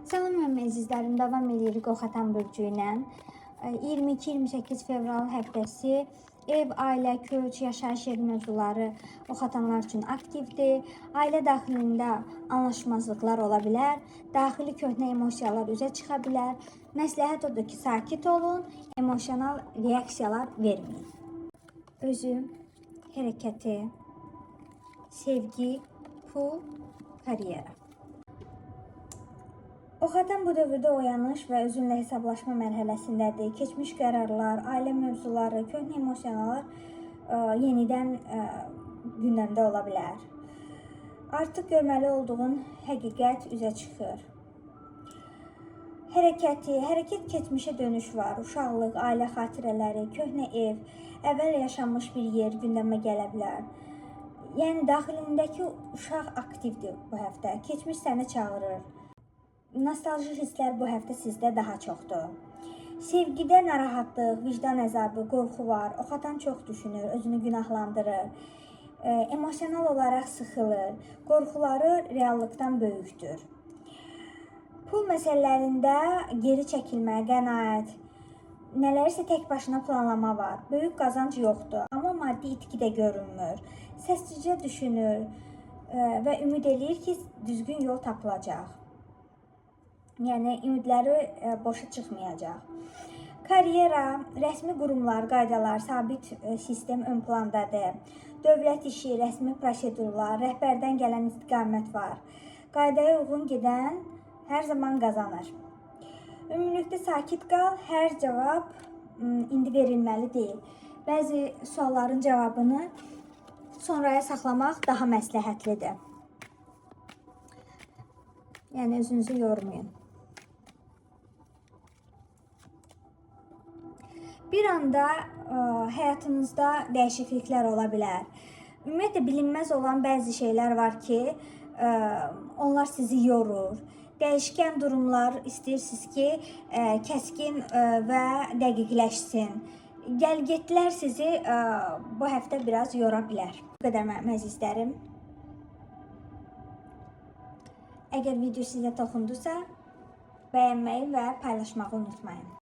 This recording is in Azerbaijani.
Salam mənim əzizlərim, davam edirik Oxatan bürcü ilə. 22-28 fevral həftəsi ev, ailə, köç, yaşayış yeri mövzuları oxatanlar üçün aktivdir. Ailə daxilində anlaşmazlıqlar ola bilər, daxili köhnə emosiyalar üzə çıxa bilər. Məsləhət odur ki, sakit olun, emosional reaksiyalar verməyin. Özü, hərəkəti, sevgi, pul, karyera. Oxatan bu dövrdə oyanış və özünlə hesablaşma mərhələsindədir. Keçmiş qərarlar, ailə mövzuları, köhnə emosiyalar yenidən gündəmdə ola bilər. Artıq görməli olduğun həqiqət üzə çıxır. Hərəkəti, hərəkət keçmişə dönüş var. Uşaqlıq, ailə xatirələri, köhnə ev, əvvəl yaşanmış bir yer gündəmə gələ bilər. Yəni daxilindəki uşaq aktivdir bu həftə. Keçmiş səni çağırır. Nostalji hisslər bu həftə sizdə daha çoxdur. Sevgidə narahatlıq, vicdan əzabı, qorxu var. Oxatan çox düşünür, özünü günahlandırır. Emosional olaraq sıxılır. Qorxuları reallıqdan böyükdür. Pul məsələlərində geri çəkilmə, qənaət, nələrisə tək başına planlama var. Böyük qazanc yoxdur, amma maddi itki də görünmür. Səssizcə düşünür və ümid eləyir ki, düzgün yol tapılacaq. Yəni ümidləri boşa çıxmayacaq. Karyera, rəsmi qurumlar, qaydalar, sabit sistem ön plandadır. Dövlət işi, rəsmi prosedurlar, rəhbərdən gələn istiqamət var. Qaydaya uyğun gedən hər zaman qazanır. Ümumilikdə sakit qal, hər cavab indi verilməli deyil. Bəzi sualların cavabını sonraya saxlamaq daha məsləhətlidir. Yəni özünüzü yormayın. Bir anda həyatınızda dəyişikliklər ola bilər. Ümumiyyətlə bilinməz olan bəzi şeylər var ki, onlar sizi yorur. Dəyişkən durumlar istəyirsiniz ki, kəskin və dəqiqləşsin. Gəl-getlər sizi bu həftə biraz yora bilər. Bu qədər mənim əzizlərim. Əgər video sizə toxundusa, bəyənməyi və paylaşmağı unutmayın.